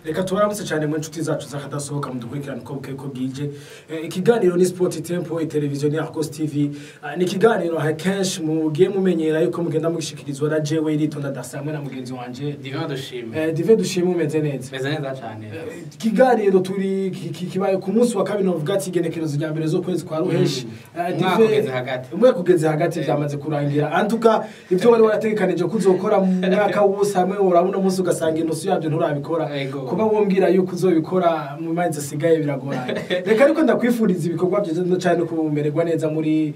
Reka tubaramutse cyane mu nshuti zacu z'akadasohoka mudukurikirana uko bukeye ko bwije. Ikiganiro ni Sport Tempo, televiziyo ni Arcos TV. Ni ikiganiro kenshi mugiye mumenyera yuko mugenda mugishikirizwa na jewe Iritonda Dasa hamwe na mugenzi wanje Divin Dushime. Divin Dushime, umeze neza? Meze neza cyane. Ikiganiro turi kibaye ku munsi wa kabiri, novuga ati igenekerezo rya mbere z'ukwezi kwa Ruheshi. Umwaka ugeze hagati. Umwaka ugeze hagati, byamaze kurangira. Antuka ibyo wari warategekanije ko uzokora mu mwaka wose hamwe urabona umunsi ugasanga inusu yabyo nturabikora. Kuba wombwira yuko uzobikora mu mezi asigaye biragoranye. Reka ariko ndakwifuriza ibikorwa byiza cyane, kumererwa neza muri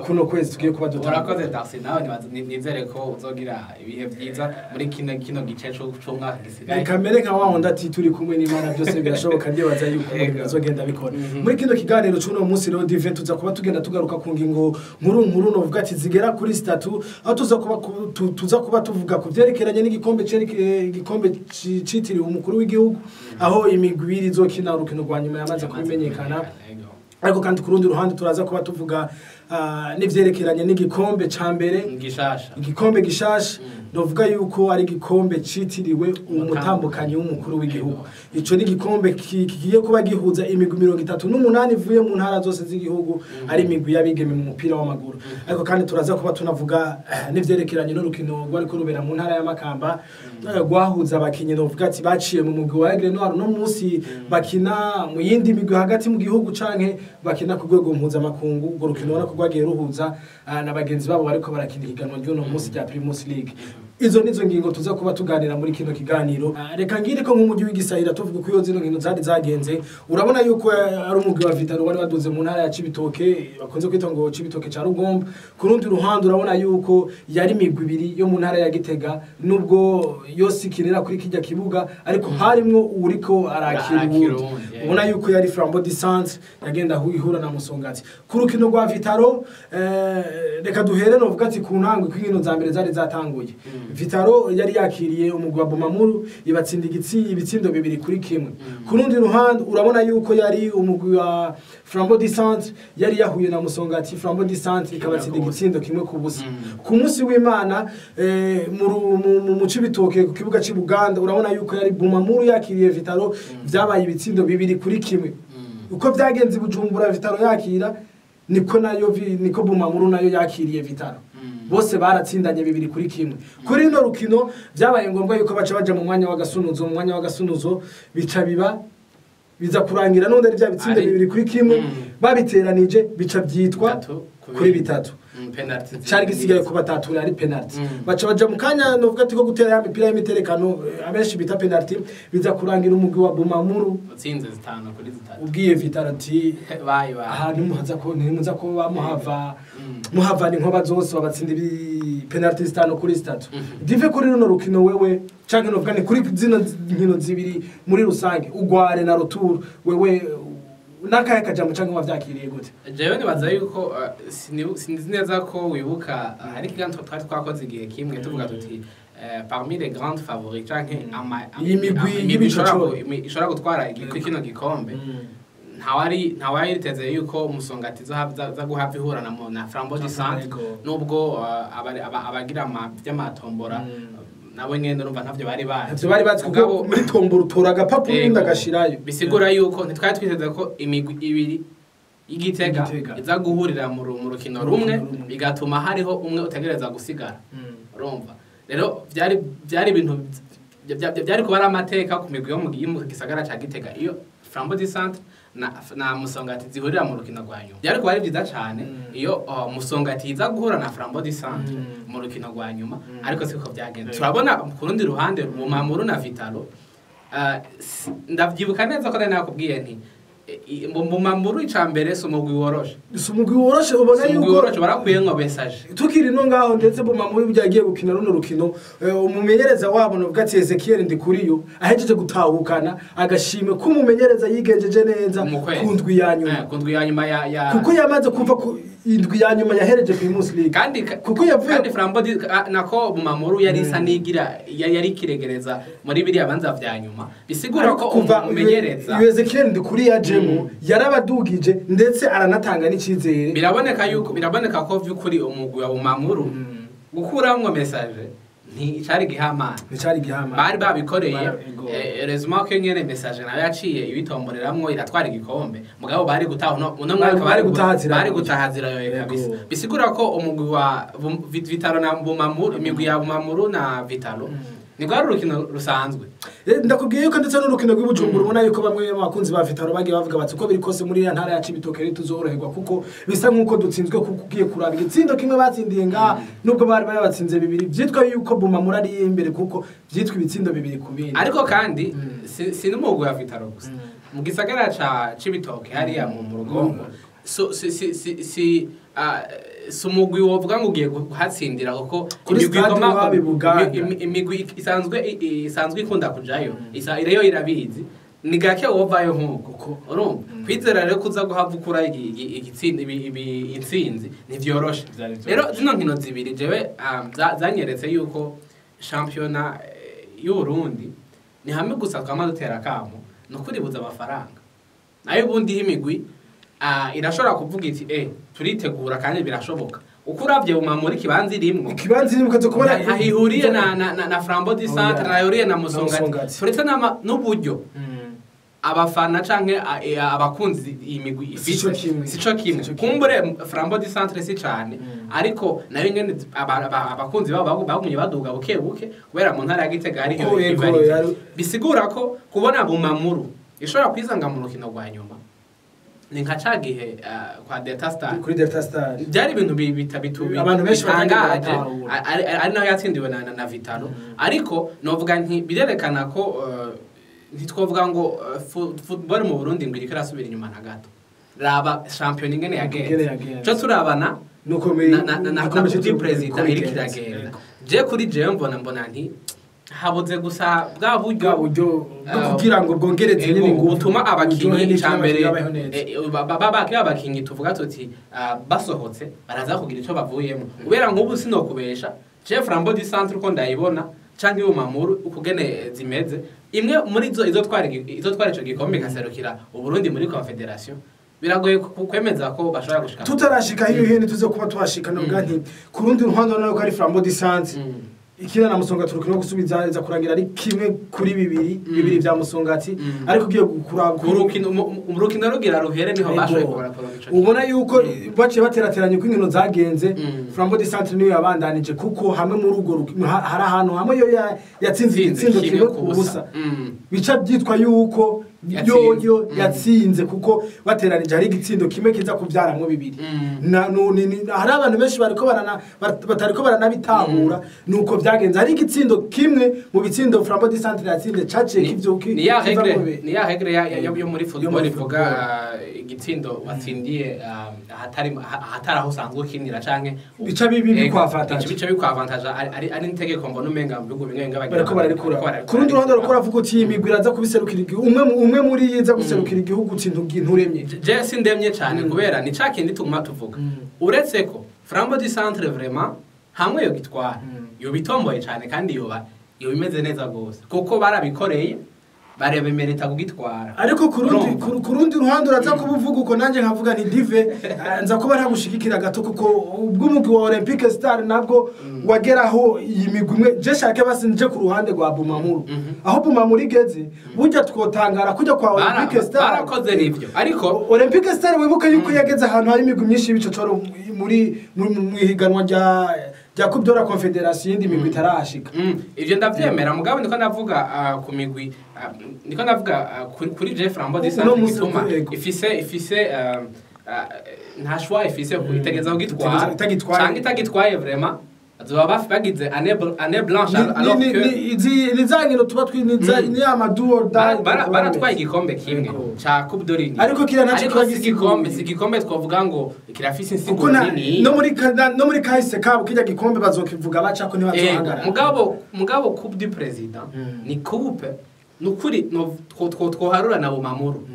kuno kwezi tugiye kuba dutanga. Urakoze Darcy, nawe nizere ko uzogira ibihe byiza muri kino gice c'umwaka gisigaye. Reka mere nka wa wundi ati turi kumwe n'Imana byose birashoboka. Ndibaza yuko bizogenda bikora. Muri kino kiganiro c'uno munsi rero, Divin, tuza kuba tugenda tugaruka ku ngingo nkuru nkuru novuga ati zigera kuri zitatu, aho tuza kuba tuvuga ku vyerekeranye n'igikombe igikombe citiriwe umukuru w'igihugu, aho imigwi ibiri izokina urukino rwa nyuma yamaze kubimenyekana. Ariko kandi ku rundi ruhande turaza kuba tuvuga n'ivyerekeranye n'igikombe ca mbere gishasha. Igikombe gishasha novuga yuko ari igikombe citiriwe umutambukanyi w'umukuru w'igihugu. Ico ni igikombe kigiye kuba gihuza imigwi 38 ivuye mu ntara zose z'igihugu, ari imigwi y'abigeme mu mupira w'amaguru. Ariko kandi turaza kuba tunavuga n'ivyerekeranye n'urukino rwariko rubera mu ntara ya Makamba, rwahuza abakinyi novuga ati baciye mu mugwi wa Aigle Noir, no munsi bakina mu yindi migwi hagati mu gihugu canke bakina ku rwego mpuzamakungu. Urwo rukino ubona ko rwagiye ruhuza na bagenzi babo bariko barakina ihiganwa ry'uno munsi rya Primus League. Izo nizo ngingo tuza kuba tuganira muri kino kiganiro. Reka ngire ko nk'umujyi w'igisahira tuvuga ko iyo zino nkino zari zagenze. Urabona yuko ari umugwi wa Vitaro wari waduze mu ntara ya Cibitoke, bakunze kwita ngo Cibitoke ca Rugombo. Ku rundi ruhande urabona yuko yari imigwi ibiri yo mu ntara ya Gitega, nubwo yose ikinira kuri kijya kibuga, ariko harimwo uriko arakira Arakira uwundi. uwundi, yeah. Ubona yuko yari Flambeau du Centre yagenda ihura na Musongati. Ku rukino rwa Vitaro, reka duhere novuga ati ku ntango ko inkino za mbere zari zatanguye, Vitaro yari yakiriye umugwi wa Bumamuru, ibatsinda ibitsindo 2-1. Ku rundi ruhande urabona yuko yari umugwi wa Flambeau du Centre yari yahuye na Musongati, Flambeau du Centre ikabatsinda igitsindo 1-0. Ku munsi w'Imana, mu Cibitoke ku kibuga cy'i Buganda, urabona yuko yari Bumamuru yakiriye Vitaro, vyabaye ibitsindo 2-1. Uko vyagenze i Bujumbura Vitaro yakira, niko nayo niko Bumamuru nayo yakiriye Vitaro, bose baratsindanye 2-1. Kuri runo rukino vyabaye ngombwa yuko baca baja mu mwanya w'agasunuzo. Mu mwanya w'agasunuzo bica biba biza kurangira none ari bya bitsindo 2-1, babiteranije bica byitwa Bitatu kuri bitatu. Penalty. Cari gisigaye ku batatu ari penalty. Baca baja mu kanya novuga ati ko gutera ya mipira y'imiterekano, abenshi bita penalty, biza kurangira umugwi wa Bumamuru utsinze 5-3. Ubwiye Vitaro ati bayi bayi. Aha ntimuhaza ko ntimuza ko bamuhava muhavana inkoba zose, babatsinda ibi penalty 5-3. Dive, kuri runo rukino wewe, canke novuga ni kuri zino nkino zibiri muri rusange, ugware na retour, wewe nakahe kajambo canke wavyakiriye gute? Jewe nibaza yuko sinzi neza ko wibuka, hari ikiganiro twari twakoze igihe kimwe tuvuga tuti parmi les grandes favoris canke Iyi migwi imigwi ishobora y'ibicocoro. Ishobora gutwara kino gikombe, ntawari yiteze yuko Musongati za guhava ihura na Flambeau du Centre, nubwo abagira vy'amatombora nabo nyene urumva ntavyo bari bazi. Ntavyo bari bazi, kuko Mugabo- muri tombora utora agapapuro undi agashirayo. Bisigura yuko ntitwari twiteze ko imigwi ibiri y'Igitega Igitega. iza guhurira mu rukino Mu rumwe, rukino rumwe. bigatuma hariho umwe utegereza gusigara. Urumva rero byari ibintu byari kuba ari amateka ku migwi yo mu gisagara ca Gitega iyo Flambeau du Centre na Musongati zihurira mu rukino rwa nyuma. Byari kuba ari byiza cyane iyo Musongati iza guhura na Flambeau du Centre mu rukino rwa nyuma, ariko siko byagenze. Turabona ku rundi ruhande Bumamuru na Vitaro, ndavyibuka neza ko nari nakubwiye nti Bumamuru ica mbere si umugwi woroshe. Si umugwi woroshe, ubona Si umugwi yuko woroshe, barakwiye ngo message. Tukiri no ngaho, ndetse Bumamuru byagiye gukina runo rukino, umumenyereza wabo novuga ati Ezekiel Ndikuriyo ahejeje gutahukana agashimwe k'umumenyereza yigenjeje neza Mu kwezi. ku ndwi ya nyuma. Ku ndwi ya nyuma ya Kuko yamaze kuva ku indwi ya nyuma yahereje Primus League. Kandi Kuko yavuye kandi Flambeau nako Bumamuru yari isa nigira yari kiregereza muri biriya banza vya nyuma, bisigura ko kuva umumenyereza Ezekiel Ndikuriyo yajemo yarabadugije, ndetse aranatanga n'icyizere. Biraboneka yuko biraboneka ko vy'ukuri umugwi wa Bumamuru gukuramwo message. nticari gihamana. Nicari gihamana. Bari babikoreye. Heureusement ko nyene Message nayo yaciye ibitomboreramwo iratwara igikombe, mugabo bari gutaha uno mwaka bari gutaha zirayoye kabisa. Bisigura ko umugwi wa Vitalo na Bumamuru, imigwi ya Bumamuru na Vitalo ni rwari urukino rusanzwe. Ndakubwiye yuko ndetse n'urukino rw'Ibujumbura ubona yuko bamwe mu bakunzi ba Vitalo bagiye bavuga bati uko biri kose muri ya ntara ya Cibitoke tuzoroherwa, kuko bisa nk'uko dutsinzwe, kuko ugiye kuraba igitsindo kimwe batsindiye nga nubwo bari batsinze bibiri, byitwa yuko Bumamuru ari imbere kuko byitwa ibitsindo 2-2. Ariko kandi si n'umugwi wa Vitalo gusa, mu gisagara ca Cibitoke hariya mu Rugongo so si si umugwi wovuga ngo ugiye kuhatsindira, kuko imigwi isanzwe ikunda kujayo iyo irabizi ni gake wovayo nk'uko urumva. Kwizera rero kuza guhavukura intsinzi ntivyoroshe. Rero zino nkino zibiri jewe zanyeretse yuko shampiyona y'Uburundi ni hamwe gusa twama dutera akamo ni ukuribuza amafaranga, nayo ubundi imigwi irashobora kuvuga iti turitegura kandi birashoboka. Uko uravye Bumamuru ikibanza irimwo, ikibanza irimwo ukaza kubona ahihuriye na Flambeau du Centre, nahihuriye na Musongati, turetse n'uburyo abafana canke abakunzi imigwi ifite sico kimwe. Kumbure Flambeau du Centre si cane, ariko nayo nyene abakunzi babo bagumye baduga buke buke kubera mu ntara ya Gitega hari iyo. Bisigura ko kubona Bumamuru ishobora kwizanga mu rukino rwa nyuma ni nka ca gihe kwa Delta Star, kuri Delta Star byari ibintu bitabitubi abantu benshi batangaje, ari naho yatsindiwe na Vitalo. Ariko novuga nti birerekana ko ntitwovuga ngo football mu Burundi ngo iriko irasubira inyuma na gato. Raba champion ingene yagenze, cyo turabana nuko na president iriko iragenda. Je kuri jewe mbona nti habuze gusa bwa buryo bwo kugira ngo bwongereze nyine ngo butuma abakinyi cyambere babakira abakinyi tuvuga tuti basohotse baraza kugira ico bavuyemo. Ubera nk'ubu sinokubesha je Flambeau du Centre uko ndayibona canke Bumamuru ukugene zimeze, imwe muri zo izo twari ico gikombe kaserukira Uburundi muri Confederation, biragoye kwemeza ko bashobora gushika. Tutarashika hiyo hene tuze kuba twashika nubwa nti ku rundi ruhande nayo ko ari Flambeau du Centre ikina na Musongati urukino gusubiza iza kurangira ari 1-2, 2 vya Musongati, ariko ugiye kuraba urukino rugira ruhere niho bashoboye kubara. Ubona yuko baciye baterateranye uko inkino zagenze. Flambeau du Centre niyo yabandanije, kuko hamwe muri urwo hari ahantu hamwe yo yatsinze igitsindo 1-0, bica byitwa yuko yoyo yatsinze, kuko bateranije hari igitsindo kimwe kiza kubyaramwo 2. Hari abantu benshi bariko batariko baranabitahura nuko byagenze. Hari igitsindo kimwe mu bitsindo Flambeau du Centre yatsinze caciye kivyo ni ya regre yo muri football ivuga igitsindo watsindiye ahatari aho usanzwe ukinira canke bica bibi bikwavantage, bica bikwavantage ari integeko mbona umenga mu bihugu bimwe bimwe bariko bararikura. Ku rundi ruhande bariko baravuga uti imigwi iraza kubiserukira umwe muri yiza guserukira igihugu nturemye. Je sindemye cyane kubera ni ca kindi tuguma tuvuga, uretse ko Flambeau du Centre vraiment hamwe yo gitwara yo bitomboye cyane kandi yoba bimeze neza gose, kuko barabikoreye barebemereta kugitwara. Ariko ku rundi ruhande uraza kubuvuga uko nanjye nkavuga nti dive nza kuba ntagushigikira gato, kuko ubw'umugwi wa Olympique Star nabwo wageraho iyi migwi imwe. Je shake basinje ku ruhande rwa Bumamuru, aho Bumamuru igeze burya twotangara kujya kwa Olympique Star barakoze nivyo. Ariko Olympique Star wibuke yuko yageze ahantu hari imigwi myinshi y'ibicocoro muri mu ihiganwa rya Coupe de la Confédération yindi migwi itarashika. Ivyo ndavyemera, mugabo niko ndavuga ku migwi, niko ndavuga kuri je Flambeau du Centre gituma ifise nta choix ifise itegeza kugitwara canke itagitwaye vraiment azoba bagize année blanche, alors que ni za nkino tuba twiniza ni amaduo baratwaye igikombe kimwe ca Coupe de Ligue, ariko kira naco igikombe si igikombe twavuga ngo kirafise insiguro nini no muri kahise kabo kijya gikombe bazokivuga baca ko ntibazohagara. Mugabo Coupe du Président ni coupe nukuri twoharura na Bumamuru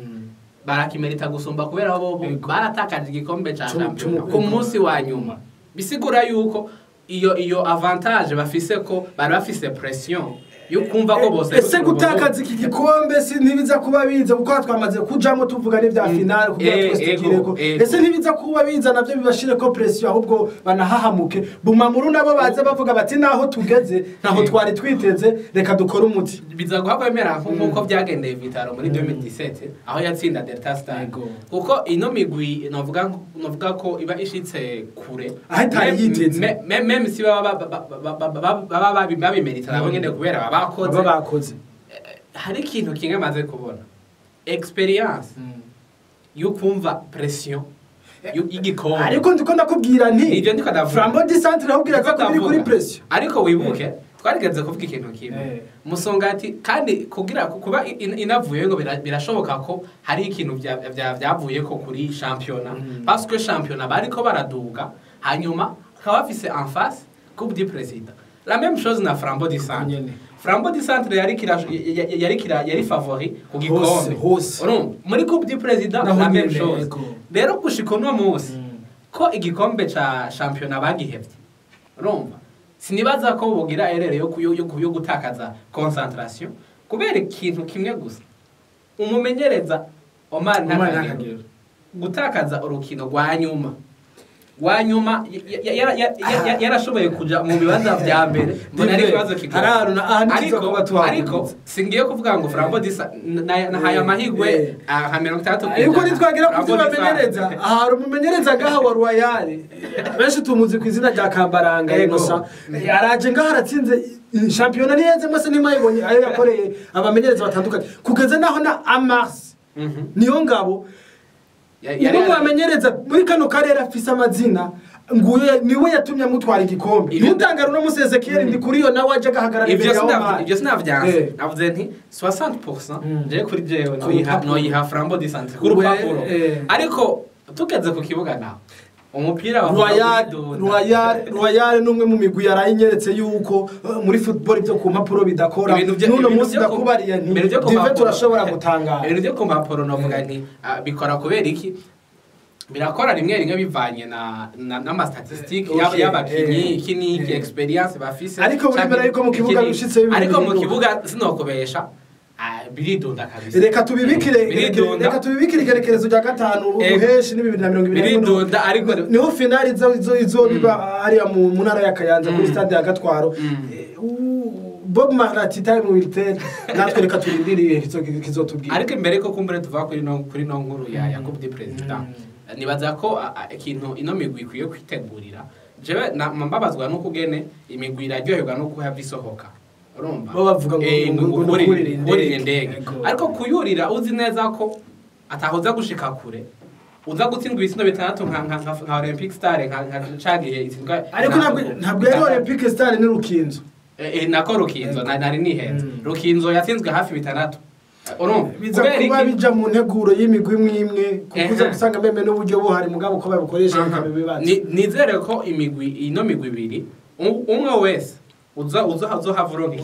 barakimerita gusumba kubera bo baratakaje igikombe ca champion ku munsi wa nyuma. Bisigura yuko iyo avantage bafise ko bari bafise pression Yo kumva ko bose Ese gutakaza iki gikombe si ntibiza kuba biza, kuko twamaze kujamo tuvuga n'ivya finale kugira twese tugireko? Ese ntibiza kuba biza navyo bibashire ko pression, ahubwo banahahamuke Bumamuru nabo baze bavuga bati naho tugeze ntaho twari twiteze, reka dukore umuti? Biza guhabwa bemera nk'uko byagendeye Vitaro muri 2017 aho yatsinda Delta Star, kuko ino migwi novuga ko iba ishitse kure aho itari yiteze. Même si baba babimerita nabo nyene kubera baba bakoze. Hari ikintu kimwe maze kubona, experience yo kumva pression y'igikombe. Ariko ndiko ndakubwira nti Ivyo ndiko ndavuga. Flambeau du Centre ahubwira ko biri kuri pression. Ariko wibuke twarigeze kuvuga ikintu kimwe, Musongati, kandi kugira kuba inavuye ngo birashoboka ko hari ikintu vyavuye ko kuri championnat, parce que championnat bariko baraduga, hanyuma akaba bafise en face Coupe du Président, la même chose na Flambeau du Centre. Nyene. Flambeau du Centre yari favori ku gikombe. Hose. Urumva, muri Coupe du Président Naho la même nyene, chose. Rero gushika uno munsi ko igikombe ca championnat bagihevye, urumva, sinibaza ko bogira erreur yo gutakaza concentration kubera ikintu kimwe gusa, umumenyereza Omar Omar Ntakagero Ntakagero. Gutakaza urukino rwa nyuma yarashoboye kuja mu bibanza vya mbere, mbona ari ikibazo kigoye. Hari ahantu ahantu tuza Ariko kuba tuhahuriza. ariko singiye kuvuga ngo Flambeau disa nahaye amahirwe nka 60. Ariko nitwagera ku byo Flambeau du Centre. bamenyereza, hari umumenyereza ngaha wa Royal, benshi tumuzi ku izina rya Kambaranga Innocent. Araje ngaha aratsinze shampiyona ntiyenze, mwese ntimayibonye ayo yakoreye abamenyereza batandukanye, kugeza naho na Amars niyo ngabo umwe mu bamenyereza muri kano karere afise amazina, nguyo niwe yatumye amutwara igikombe. Ntutangare uno musi Ezekiel Ndikuriyo nawe aje agahagarara Ivyo imbere ya Omar. Ivyo sinavyanse. Navuze nti 60% je kuri jewe Ku noyiha rupapuro. noyiha Flambeau du Centre ku rupapuro, ariko tugeze ku kibuga naho umupira bavuga Royal uridunda. Royal numwe mu migwi yarayinyeretse yuko muri football ibyo ku mpapuro bidakora. N'uno Ibintu munsi ndakubariye nti ibintu vyo ku dive mpapuro. turashobora gutangara. Ibintu byo ku mpapuro novuga nti bikora kubera iki? Birakora rimwe rimwe bivanye na n'ama-statistique y'abakinyi, iki n'iki, experience bafise. Ariko buri mbere yuko mu kibuga Iki n'iki. bishitse ibintu Ariko mu bihinduka. kibuga sinokubesha, biridunda kabisa. Reka tubibikire Biridunda. Reka tubibikire igerekerezo rya 5 uruheshi ni 2024. Biridunda ariko Niho finale izo biba hariya mu ntara ya Kayanza kuri stade ya Gatwaro. Bob Marley, time will tell. Natwe reka turindire kizotubwira. Ariko imbere ko kumbure tuva kuri no nkuru ya Coupe du Président, nibaza ko ikintu ino migwi ikwiye kwitegurira, jewe mbabazwa nuko ugene imigwi iraryoherwa no kuhava isohoka, urumva? Bo bavuga ngo ngo ni ukurira indege. Kurira indege. Ariko kuyurira uzi neza ko atahoza gushika kure, uza gutsindwa ibitsindo 6 nka Olympic Star nka cagiye itsindwa. Ariko ntabwo yari Olympic Star, ni Rukinzo. Nako Rukinzo nari nihenze. Rukinzo yatsinzwe hafi 6, urumva? Biza Kubera kuba iki? bija mu nteguro y'imigwi imwe imwe, kuko uza gusanga même n'uburyo buhari, mugabo uko babikoresha bikaba ibibazo. Nizere ko imigwi ino migwi ibiri umwe wese uza uzohava uronka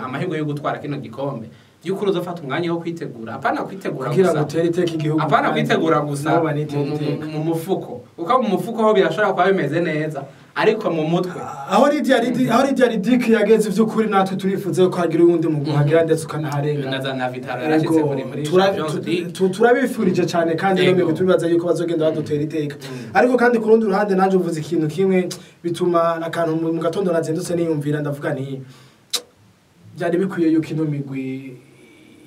amahirwe yo gutwara kino gikombe, by'ukuri uzofata umwanya wo kwitegura, apana kwitegura Kugira ngo gusa utere iteka igihugu apana kandi kwitegura gusa nabo banitere iteka. Mu mufuko, kuko mu mufuko ho birashobora kuba bimeze neza, ariko mu mutwe Aho Lydia Ridic yageze, by'ukuri natwe turifuza ko hagira uwundi mugwi uhagera ndetse ukanaharenga. Na Vitaro yarashitse kuri Champions League. Turabifurije cyane kandi no migwi turibaza yuko bazogenda badutera iteka. Ariko kandi ku rundi ruhande nanje uvuze ikintu kimwe bituma akantu mu gatondo nazindutse niyumvira, ndavuga nti byari bikwiye yuko ino migwi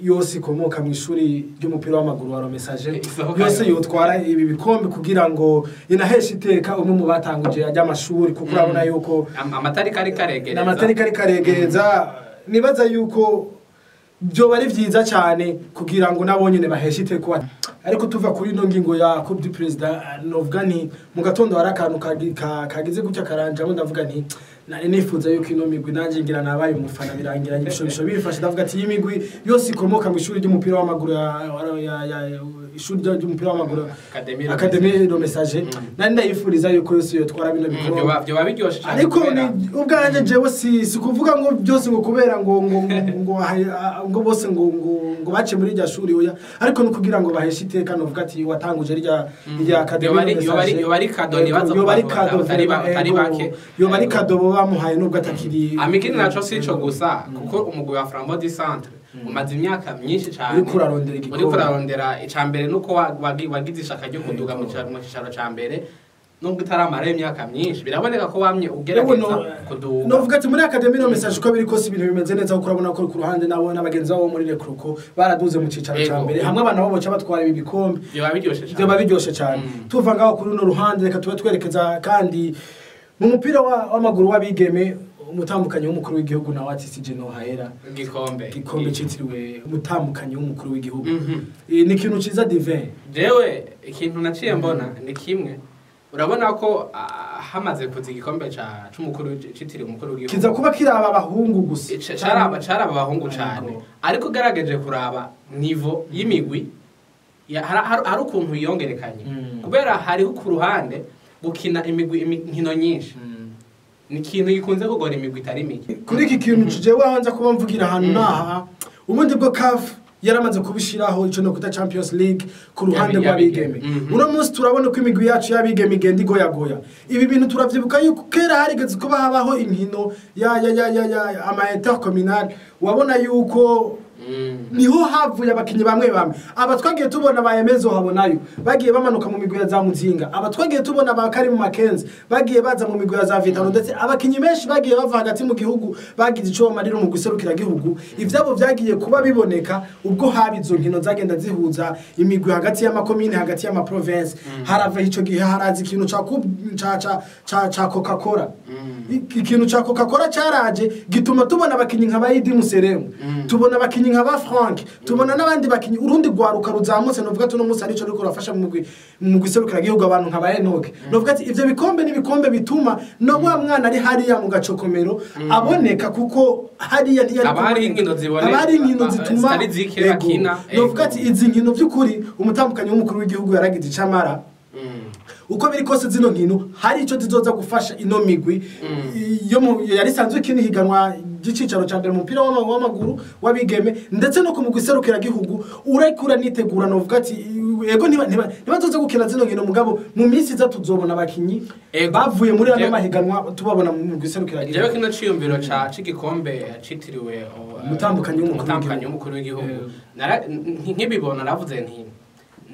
yose ikomoka mu ishuri ry'umupira w'amaguru wa Messager Isohoka yose yose. yotwara ibi bikombe kugira ngo inaheshe iteka umwe mu batanguje ajya amashuri, kuko urabona yuko Amatariki ariko aregereza. N'amatariki ariko aregereza. Nibaza yuko byoba ari byiza cyane kugira ngo nabo nyine baheshe iteka. Ariko tuva kuri ino ngingo ya Coupe du Président, novuga nti mu gatondo hari akantu kagize gutya karanjamo, ndavuga nti nari nifuza yuko ino migwi, nanjye ngira nabaye umufana birangira ibishobisho bifashe, ndavuga ati iyi migwi yose ikomoka mu ishuri ry'umupira w'amaguru ya ishuri ry'umupira w'amaguru Académie Le Messager, nari ndayifuriza yuko yose yotwara bino bikombe. Vyoba biryoshe cane. Ariko ubwanje jewe si kuvuga ngo byose ngo kubera ngo ngo ngo ngo bose ngo ngo ngo bace muri rya shuri, oya, ariko no kugira ngo baheshe iteka, novuga ati watanguje rya Académie Le Messager. Yoba ari cadeau, nibaza. Yoba ari cadeau, batari bake. Yoba ari cadeau bo bamuhaye nubwo atakiri. Amikini naco sico gusa, kuko umugwi wa Flambeau du Centre umaze imyaka myinshi cyane uriko urarondera igikombe. Uriko urarondera. Icambere nuko wagize ishaka ryo kuduga mu cicaro ca mbere, nubwo utaramara imyaka myinshi, biraboneka ko wamye ugerageza kuduga. Novuga ati muri Académie Le Messager uko biri kose ibintu bimeze neza, kuko urabona ko ku ruhande nabo n'abagenzi babo muri Rekruko baraduze mu cicaro ca mbere, hamwe abana babo baca batwara ibi bikombe. Byoba biryoshe cyane. Byoba biryoshe cyane. Tuva ngaho kuri runo ruhande, reka tube twerekeza kandi mu mupira w'amaguru w'abigeme. Umutambukanyi w'umukuru w'igihugu nawe ati sije no hahera igikombe. Igikombe citiriwe umutambukanyi w'umukuru w'igihugu. Ni ikintu ciza, Divin. Jewe ikintu naciye mbona ni kimwe, urabona ko hamaze kuza igikombe ca c'umukuru citiriwe umukuru w'igihugu, kiza kuba kiraba abahungu gusa. Caraba abahungu cane, ariko ugerageje kuraba niveau y'imigwi hari ukuntu yongerekanye, kubera hariho ku ruhande gukina imigwi inkino nyinshi, ni ikintu gikunze kugora imigwi itari mike. Kuri iki kintu jewe hanze kuba mvugira ahantu naha, ubundi bwo CAF yaramaze kubishiraho ico no kuta Champions League ku ruhande rw'abigeme. Uno munsi turabona ko imigwi yacu y'abigeme igenda igoyagoya. Ibi bintu turavyibuka yuko kera harigeze kuba habaho inkino ya ama intercommunal, wabona yuko niho havuye abakinyi bamwe bamwe, aba twagiye tubona ba Emezo habonayo bagiye bamanuka mu migwi ya za Muzinga, aba twagiye tubona ba Karim Mackenzie bagiye baza mu migwi ya za Vitalo, ndetse abakinyi benshi bagiye bava hagati mu gihugu bagize ico bamarira mu guserukira gihugu. Ivyabo vyagiye kuba biboneka ubwo haba izo nkino zagenda zihuza imigwi hagati y'amakomine, hagati y'amaprovince. Harava ico gihe haraza ikintu ca ca ca ca Coca-Cola. Ikintu ca Coca-Cola caraje gituma tubona abakinyi nka Bayidi Museremu, tubona abakinyi nka ba Frank, tubona n'abandi bakinyi, urundi rwaruka ruzamutse. Novuga tuno munsi arico riko rafasha mu guserukira gihugu, abantu nka ba Enoch. Novuga ati ivyo bikombe ni bikombe bituma no wa mwana ari hariya mu gacokomero aboneka, kuko hariya ntiyari Haba hari inkino ziboneka, haba hari inkino zituma zitari zike bakina. Novuga ati izi nkino by'ukuri umutambukanyi w'umukuru w'igihugu yaragize icamara. Uko biri kose zino nkino hari ico zizoza gufasha ino migwi yo yari sanzwe ikina higanwa ry'icicaro ca mbere mu mupira w'amaguru w'abigeme, ndetse no ku mugwi serukira gihugu urekura nitegura. Novuga ati ego, ntibazoza gukina zino nkino, mugabo mu minsi iza tuzobona abakinyi bavuye muri ano mahiganwa tubabona mu mugwi serukira Jewe gihugu. kino ciyumviro ca c'igikombe citiriwe Umutambukanyi w'umukuru umutambukanyi w'umukuru w'igihugu, nkibibona naravuze nti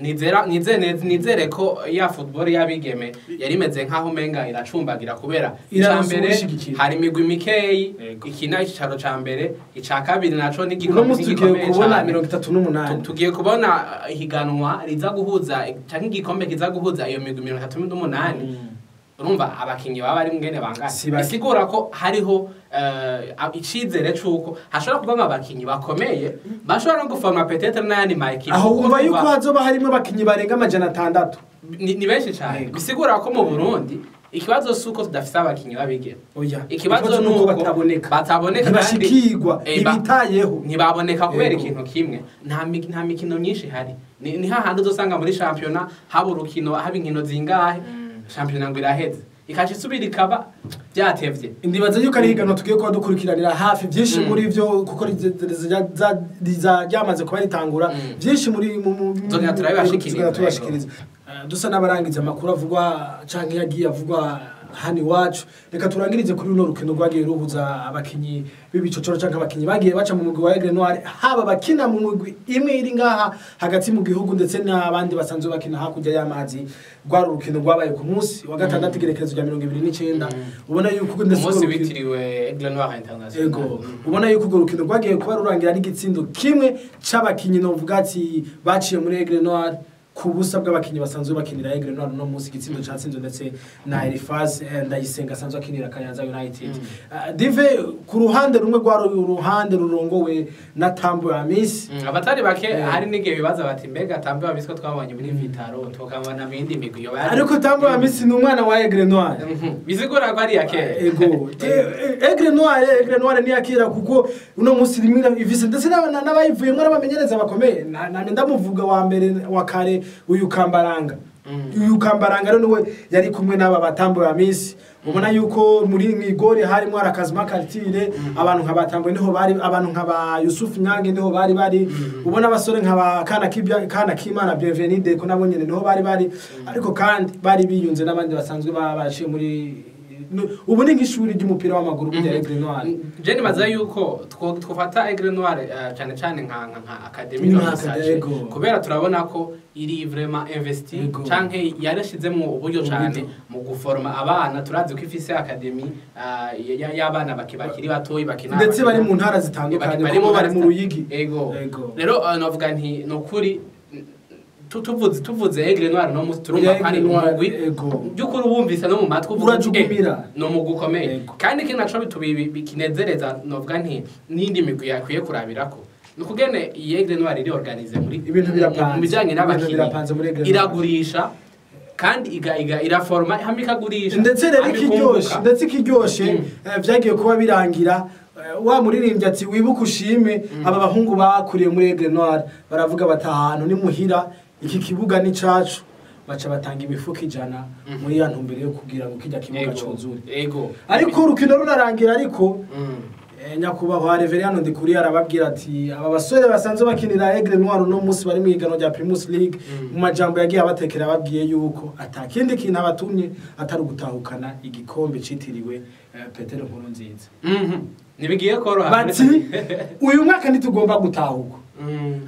nizera nizere ko ya football y'abigeme yari imeze nkaho umenga iracumbagira, kubera Iraronsa icambere uwishigikira. hari imigwi mikeyi ikina icicaro ca mbere, ica kabiri naco Uno n'igikombe munsi tugiye n'igikomeye kubona cane. 38. Tugiye kubona ihiganwa riza guhuza canke igikombe kiza guhuza iyo migwi 38. Urumva abakinyi baba bari mugene bangana, Si bake. bisigura ko hariho icizere c'uko hashobora kuvamo abakinyi bakomeye bashobora no guforma peut-être n'ayandi ma équipe. Aho Kuko wumva yuko hazoba harimo abakinyi barenga 600. Ni benshi cyane. Bisigura ko mu Burundi ikibazo si uko tudafise abakinyi b'abigeme. Oya. Ikibazo ni uko nuko bataboneka. Bataboneka kandi Ntibashikirwa, ntibitayeho. Ntibaboneka kubera ikintu kimwe, nta mikino myinshi ihari. Ni hahandi uzosanga muri shampiyona haba urukino, haba inkino zingahe, shampiyona ngo iraheze ikaca isubira ikaba byatevye. Ndibaza yuko ari higanwa tugiye kuba dukurikiranira hafi byinshi muri byo, kuko ryamaze kuba ritangura. Byinshi muri Tuzogenda turabibashikiriza, tuzogenda tubashikiriza. Dusa n'abarangiza amakuru avugwa canke yagiye avugwa hano iwacu, reka turangirize kuri runo rukino rwagiye ruhuza abakinyi b'ibicocoro canke abakinyi bagiye baca mu mugwi wa Aigle Noir, haba bakina mu mugwi imwe iri ngaha hagati mu gihugu ndetse n'abandi basanzwe bakina hakurya y'amazi. Rwari urukino rwabaye ku munsi wa gatandatu, igerekerezo rya 29. Ubona yuko ndetse Umunsi urwo rukino- witiriwe Aigle Noir International. Ego, ubona yuko urwo rukino rwagiye kuba rurangira ari igitsindo kimwe c'abakinyi novuga ati baciye muri Aigle Noir ku busa bw'abakinyi basanzwe bakinira Aigle Noir no munsi. Igitsindo catsinzwe ndetse na Elifaz Ndayisenga asanzwe akinira Kayanza United. Dive, ku ruhande rumwe rwari uruhande rurongowe na Tambo Amisi. Abatari bake hari n'igihe bibaza bati mbega Tambo Amisi ko twabonye muri Vitaro tukabona mu yindi migwi yoba Ariko Tambo Amisi ni umwana wa Aigle Noir. Bisigura ko ari iya kera. Ego, Aigle Noir ni yakira, kuko uno munsi rimwe ifise ndetse n'abayivuyemo n'abamenyereza bakomeye. Ndamuvuga wa mbere wa kare. Uyu Kambaranga, uyu Kambaranga rero niwe yari kumwe n'aba batambo ba Miss. Ubona yuko muri mwigori harimo Arakazima Kartire, abantu nka Batambo niho bari, abantu nka ba Yusuf Nyange niho bari, ubona abasore nka ba Kana Kibya, Kana Kimana Bienvenide ko nabo nyene niho bari, ariko kandi bari biyunze n'abandi basanzwe babaciye muri ubu ni nk'ishuri ry'umupira w'amaguru rya Aigle Noir. Je nibaza yuko twofata Aigle Noir cyane cyane nka academy Nka no research, ego. kubera turabona ko iri vraiment investi canke yarashizemo uburyo cyane mu guforma abana. Turazi ko ifise academy y'abana bakiri batoyi bakina Ndetse bari mu ntara zitandukanye, bari kuko mu bari ntara mu Ruyigi. Ego. Ego. Rero novuga nti nukuri tuvuze Aigle Noir no musi turumva Aigle ko ari Noir, umugwi ego. by'ukuri wumvise no mu matwi uvuga uti, Urajugumira. Ni umugwi ukomeye. Ego. Kandi ikindi naco bikinezereza, novuga nti n'indi migwi yakwiye kurabirako ni ukugene iyi Aigle Noir iri organize muri Ibintu birapanze. mu bijanye Ibintu n'abakinyi. birapanze muri Aigle Noir. Iragurisha kandi iga iraforma hamwe ikagurisha Ndetse rero hamwe ikiryoshe, ikunguka. ndetse ikiryoshe, vyagiye kuba birangira wa muririmbyi ati wibuke ushime aba bahungu bakuriye muri Aigle Noir, baravuga bati ahantu ni muhira, iki kibuga ni cacu, baca batanga imifuko 100 muri ya ntumbero yo kugira ngo kijya kibuga cuzure. Ego. Ariko urukino runarangira, ariko nyakubahwa Reverendo Ndikuri arababwira ati aba basore basanzwe bakinira Aigle Noir uno munsi bari mu ihiganwa rya Primus League, mu majambo yagiye abatekera ababwiye yuko atakindi kintu abatumye atari ugutahukana igikombe citiriwe Petero Nkurunziza. Ntibigiye koroha. Bati uyu mwaka ntitugomba gutahuka,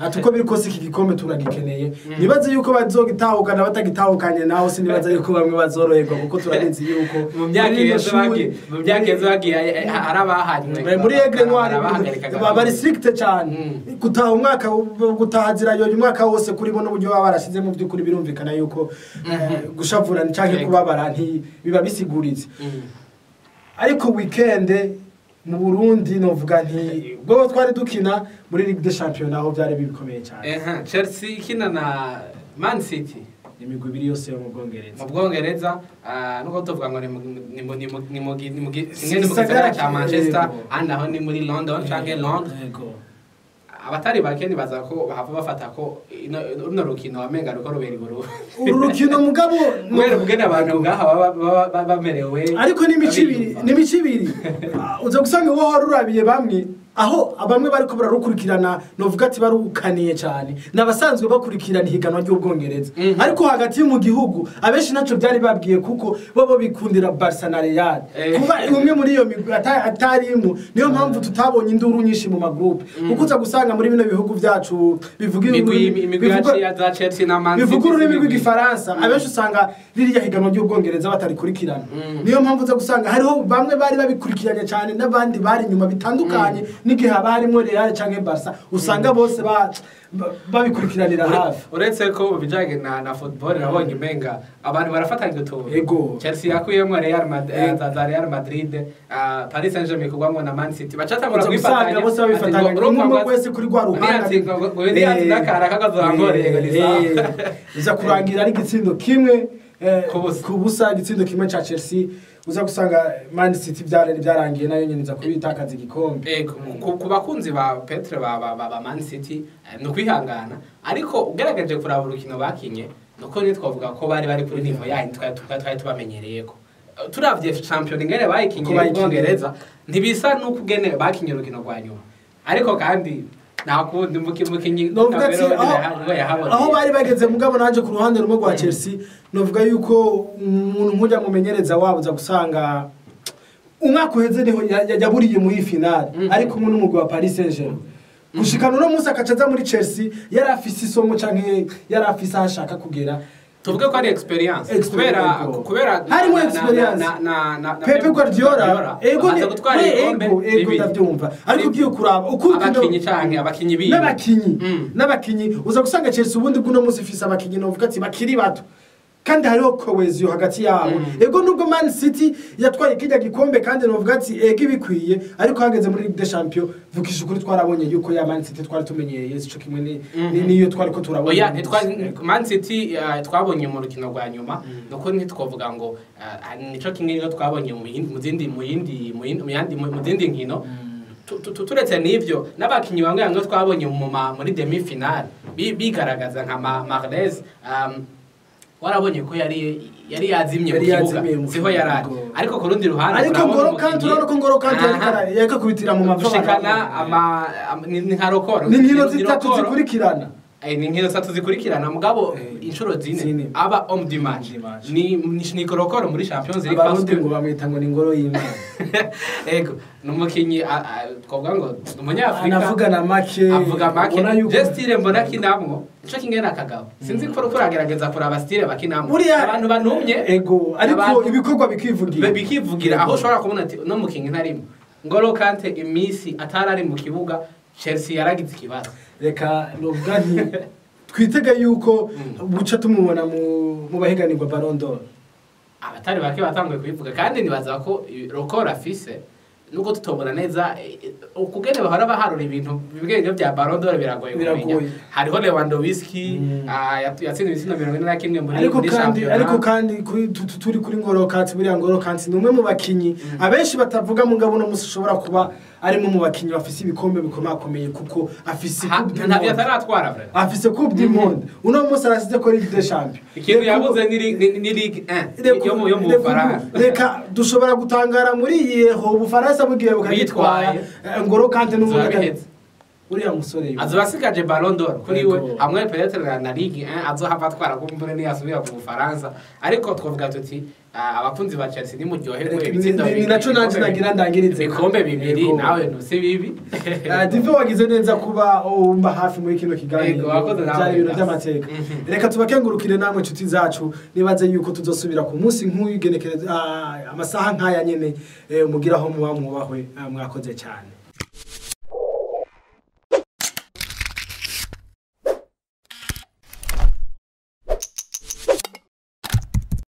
ati uko biri kose iki gikombe turagikeneye. Nibaze yuko bazogitahukana batagitahukanye naho sinibaza yuko bamwe bazoroherwa, kuko turabizi yuko Mu myaka muri rino iheze shuri- mu myaka iheze bagiye hari abahanywe Muri Aigle Noir barabahagarikaga. Bari strict cyane. Gutaha umwaka, gutaha zirayoye umwaka wose kuri bo n'uburyo baba barashize mu by'ukuri birumvikana yuko gushavura canke kubabara nti biba bisiguritse. Ariko weekend mu Burundi novuga nti ubwo twari dukina muri Ligue des Champions aho byari bikomeye cyane. Chelsea ikina na Man City. Imigwi ibiri yose yo mu Bwongereza. Mu Bwongereza, nubwo tuvuga ngo ni mu ni mu ni mu ni mu ni mu Si kimwe ni mu gisagara cya gisagara Manchester, yego. ahandi naho ni muri London canke Londres. Abatari bake nibaza ko bahava bafata ko runo rukino wamenga ruko rubera i Burundi. Uru rukino mugabo Kubera ubugene abantu ngaha baba bamerewe ariko n'imico ibiri babiyumva. N'imico ibiri. Uza gusanga wowe warurabiye bamwe aho bamwe bariko bararukurikirana, novuga ati barukaniye cyane n'abasanzwe bakurikirana ihiganwa ry'Ubwongereza, ariko hagati mu gihugu abenshi naco byari babwiye kuko bo bikundira Barca na Real. Kuba umwe muri iyo migwi atarimo, niyo mpamvu tutabonye induru nyinshi mu magroupe, kuko uza gusanga muri bino bihugu byacu bivuga Imigwi ya za Chelsea na Man City bivuga ururimi z'imigwi. rw'igifaransa, abenshi usanga ririya higanwa ry'Ubwongereza batarikurikirana. Niyo mpamvu uza gusanga hariho bamwe bari babikurikiranye cyane n'abandi bari inyuma, bitandukanye n'igihe haba harimo Real canke Barca, usanga bose babikurikiranira hafi. Uretse ko mu bijanye na football nabonye umenga abantu barafatanya utuntu. Chelsea yakuyemwo Real Madrid, za Real Madrid, Paris Saint-Germain ikugwamwo na Man City, bacatangura Uza gusanga kwifatanya. bose babifatanya, Ati, urumva umwe ngo wese kuri rwa ruhande. Ngo niyatsinda akara kakazohangoreye ngo ni sawa. Uza kurangira ari igitsindo kimwe Ku busa. ku busa, igitsindo kimwe ca Chelsea. Uza gusanga Man City byarangiye nayo nyene iza kubitakaza igikombe. Ku bakunzi ba Petre ba Man City, ni ukwihangana, ariko ugerageje kuraba urukino bakinye nuko ntitwavuga ko bari kuri niveau yayo twari tubamenyereyeko. Turavye champion ingene bayikinye Uko bayikinye. Ubwongereza ntibisa n'ukugene bakinye urukino rwa nyuma, ariko kandi nta kundi mukinyi Novuga ati aho bari bageze, mugabo naje ku ruhande rumwe rwa Chelsea novuga yuko umuntu nk'ujya mumenyereza wabo uza gusanga umwaka uheze niho yaburiye muri finale ari kumwe n'umugwi wa Paris Saint-Germain, gushikana uno munsi akaca aza muri Chelsea yari afise isomo canke yari afise aho ashaka kugera. Tuvuge ko ari experience. Experience, Kubera ego. Kubera Harimo experience. na Pepe Guardiola ego amaze gutwara ibikombe ego ego bibiri. Ndabyumva, ariko ugiye kuraba uko Abakinyi canke abakinyi biwe. N'abakinyi n'abakinyi uza gusanga Chelsea ubundi bw'uno munsi ifise abakinyi novuga ati bakiri bato kandi hariho cohesion hagati yabo. Ego, nubwo Man City yatwaye kijya gikombe kandi novuga ati ego ibikwiye, ariko hageze muri Ligue des Champions, vukisha ukuri, twarabonye yuko ya Man City twari tumenyereye sico kimwe niyo twari ko turabona. Oya, Man City twabonye mu rukino rwa nyuma nuko ntitwavuga ngo nico kimwe niyo twabonye mu yindi mu zindi mu yindi mu yindi mu yandi mu zindi nkino. Turetse n'ivyo, n'abakinyi bamwe bamwe twabonye muri demi finale bigaragaza nka Mahrez, warabonye ko yari yazimye mu Yari kibuga, yazimiye mu siho kibuga. yarari. Ariko ku rundi ruhande Ariko turabona Ngolo Kante, umukinyi- urabona ko Ngolo Kante yariko yariko akubitira mu mavi. Gushikana ni nka record. Ni nkino Ni zitatu record. zikurikirana. Ni nkino zitatu zikurikirana, mugabo inshuro 4 Zine. aba homme du match. Du match. Ni record muri Champions League Abarundi parce que ngo bamwita ngo ni ngoro y'Imana. Ego, ni umukinyi twavuga ngo ni umunyafurika. Anavuga na make. Avuga make. Ubona yuko Je style mbona kinamwo nico kingena kagabo, sinzi ko uriko uragerageza kuraba style bakinamwo, abantu banumye. Ego, ariko ibikorwa bikivugira. Bikivugira, aho ushobora kubona ati no mukinyi ntarimo Ngolo Kante, iminsi atari ari mu kibuga Chelsea yaragize ikibazo. Reka novuga nti twitege yuko buca tumubona mu bahiganirwa Ballon d'Or. Abatari bake batanguye kubivuga, kandi nibaza ko record afise, nubwo tutobona neza ukugene bahora baharura ibintu bimwe bya Ballon d'Or, biragoye kumenya. Biragoye. Hariho Lewandowski, yatsinze ibitsindo 41 muri Ariko muri kandi shampiyona. Ariko kandi kuri turi kuri Ngolo Kante, buriya Ngolo Kante ni umwe mu bakinyi abenshi batavuga, mugabo uno musi ushobora kuba arimo mu bakinyi bafise ibikombe bikomakomeye, kuko afise Coupe du Ntavyo Monde. ataratwara vraiment. Afise Coupe du Monde, uno musi arasize ko Ligue des Champions. Ikintu yabuze ni Ligue 1 yo mu Bufaransa. Reka dushobora gutangara muri iyi ho Ubufaransa bugiye bukagitwara. Buyitwaye. Ngolo Kante n'ubundi Zoba biheze. Uriya musore yo. Azoba asigaje Ballon d'Or kuri we hamwe peut-être na Ligue 1 azohava atwara kumbure niyasubira ku Bufaransa. Ariko twavuga tuti abakunzi ba Chelsea nimuryoherwe, ibitsindo Ni bibiri, naco nanje nagira ndangirize. Ibikombe bibiri. Nawe ntusi bibi. Dive, wagize neza kuba umba hafi muri kino kiganiro. Yego, wakoze nawe. Byari ibintu by'amateka. Reka tubakengurukire namwe inshuti zacu, nibaze yuko tuzosubira ku munsi nk'uyu, igenekereza amasaha nk'aya nyene. Mugiraho muba mwubahwe, mwakoze cyane.